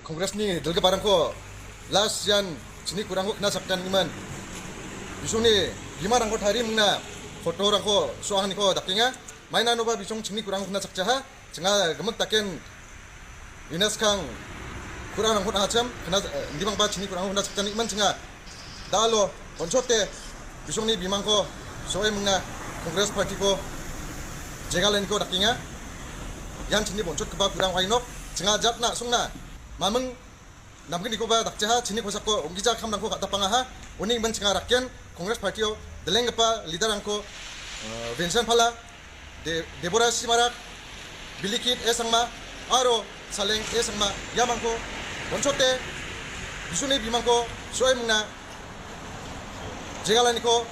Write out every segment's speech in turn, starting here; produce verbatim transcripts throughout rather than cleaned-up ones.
Congressni dilgiparangko last ian chini kurangko kna sakjanigimin. Bisongni bimarangko tarimingna fotorangko so·aniko dakenga. Mainanoba bisong chini kurangko kna sakjaha. Chinga gimik daken Ines Kang kurang rangkot acham kena, eh, indibangba chini kurang rangkot chakani man chinga. Dalo bonchote bisongni bimangko so·e mingna Congress Party ko jegalenko dakenga. Ian chini bonchot keba kurang wainok chinga jatna sungna maming namgnikoba dakjaha chini kosako onggija kamrangko ka·tapangaha. Uni gimin chinga rakken Congress Party o delenggipa leader rangko, eh, Vincent Pala, De-, Deborah Simarak, Bilikit E Sangma, aro Saleng E Sangma, iamangko bonchote bisongni bimangko so·e mingna jegalaniko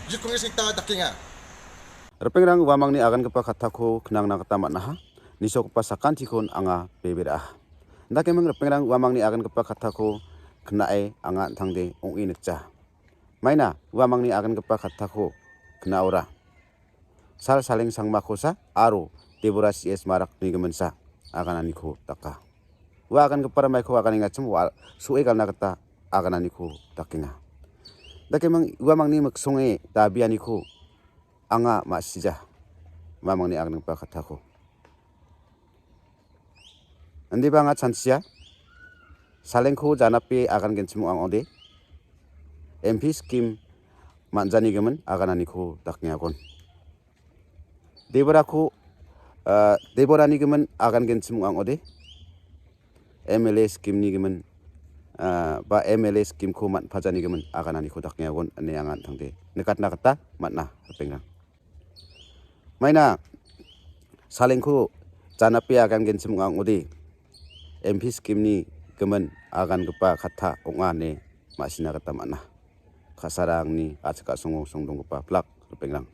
Youth Congress ni gita dakenga. Ripengrang uamangni agangipa kattako knangna gita man·aha. Nisogipa sakantikon anga bebe ra·aha. Indakeming ripengrang uamangni agangipa kattako knae anga an·tangde ong·e nikja. Maina uamangni agangipa kattako knaora Sal Saleng Sangmakosa aro Deborah C S Marakni giminsa agananiko daka. Ua agangipara maiko aganengachim wa-, so·e galna gita agananiko dakenga. Indakeming uamangni miksonge dabianiko anga ma·sija, uamangni agangipa kattako. Indiba anga chanchia, Salengko janape agan genchim ong·ode, M P skim man·janigimin agananiko dakengagon. Deborako, ah, Deboranigimin agan genchim ong·ode, M L A skim nigimin, ah, ba M L A skim ko man·pajanigimin agananiko dakengagon ine anga an·tangde nikatna gita man·a, ripengrang. Maina Salengko janape agan genchim ong·a ong·ode, M P skim ni gimin agangipa katta ong·a ine ma·sina gita man·a. Ka·sara angni a·chik a·songo songdonggipa plak ripengrang.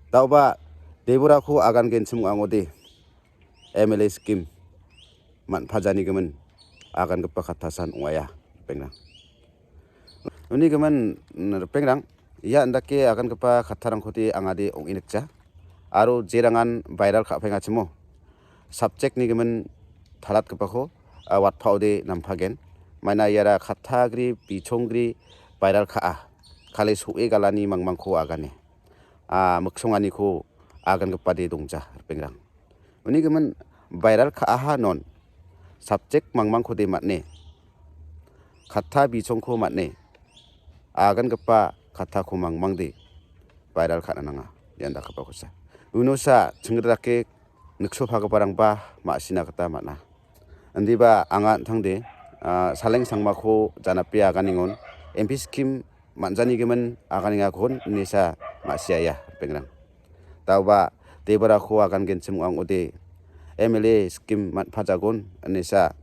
Daoba Deborako agan genchim ong·a ong·ode, M L A skim man·pajanigimin agangipa kattasan ong·aia, ripengrang. Unigimin, mm, ripengrang, ia indake agangipa kattarangkode angade ong·e nikja. Aro jerangan viral ka·pengachimo, subject nigimin talatgipako, ah, watpaode nampagen. Maina iara kattagri, bichonggri viral ka·a. Kale so·e galani mangmangko agane. Ah, miksonganiko agangipade dongja, ripengrang. Unigimin viral ka·aha non. Subject mangmangkode man·e. Katta bichongko man·e. Agangipa kattako mangmangde viral ka·na nanga. Ian dakgipakosa. Unosa chingri dake niksopagiparangba ma·sina gita man·a. Indiba anga an·tangde, ah, Saleng Sangmako janape aganengon M P skim man·janigimin aganengakon inesa ma·siaia, ripengrang. Daoba Deborako agan genchim ong·a ong·ode, M L A skim man·pajagon inesa,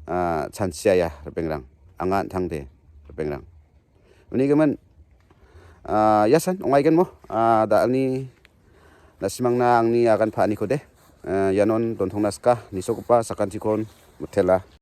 ah, chanchiaia, ripengrang. Anga an·tangde, ripengrang. Unigimin, ah, iasan ong·aigenmo, ah, da·alni na·simangna angni agan pa·anikode, ah, ianon dontongna sika, nisogipa sakantikon mitela.